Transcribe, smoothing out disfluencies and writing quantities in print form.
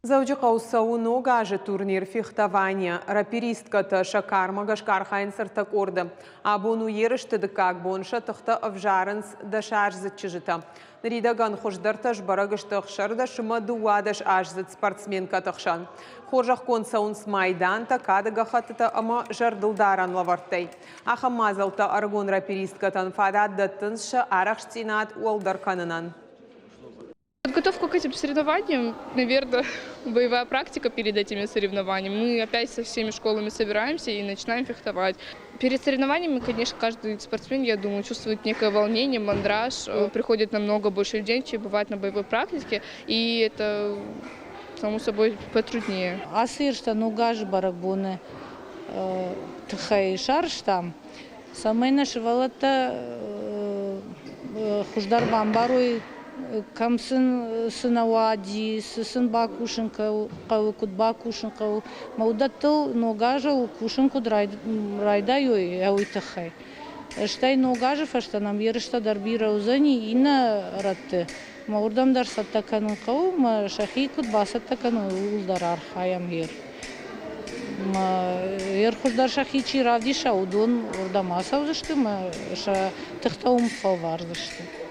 Дзӕуджыхъӕуы цӕуы Ног азы турнир фехтованийӕ. Рапиристкӕтӕ сӕ кармӕ гӕсгӕ архайынц ӕртӕ къорды. Абон у ерысты дыккаг бон, сӕ тыхтӕ ӕвзарынц дӕсаздзыд чызджытӕ. Ныридӕгӕн хуыздӕртӕ сбӕрӕг сты 16 ӕмӕ 12 аздзыд спортсменкӕты хсӕн. Хорзӕхгонд цӕуынц майдантӕ, кады гӕххӕттытӕ ӕмӕ зӕрдылдарӕн лӕвӕрттӕй. Ахӕм мадзӕлттӕ ӕрыгон рапиристкӕтӕн фадат дӕттынц сӕ арӕхстдзинад уӕлдӕр кӕнынӕн. Подготовка к этим соревнованиям, наверное, боевая практика перед этими соревнованиями. Мы опять со всеми школами собираемся и начинаем фехтовать. Перед соревнованиями, конечно, каждый спортсмен, я думаю, чувствует некое волнение, мандраж. Приходит намного больше людей, чем бывает на боевой практике, и это, само собой, потруднее. Ацы ерыстӕ Ног азы бӕрӕгбоны тыххӕй сарӕзтам, цӕмӕй нӕ сывӕллӕттӕ хуыздӕр бамбарой, кӕм сын цы нӕ уади, цы сын бакусын хъӕуы, куыд бакусын хъӕуы. Мӕ уыдӕттыл Ног азыл кусын куыд райдайой, уый тыххӕй. Стӕй Ног азы фӕстӕ нӕм ерыстӕ дӕр бирӕ уыдзӕни иннӕ рӕтты. Мӕ уырдӕм дӕр цӕттӕ кӕнын хъӕуы, мӕ сӕхи куыд бацӕттӕ кӕной, ууыл дӕр архайӕм ер. Мӕ ер хуыздӕр сӕхи чи равдиса, уыдон уырдӕм ацӕудзысты мӕ сӕ тыхтӕ уым фӕлвардзысты.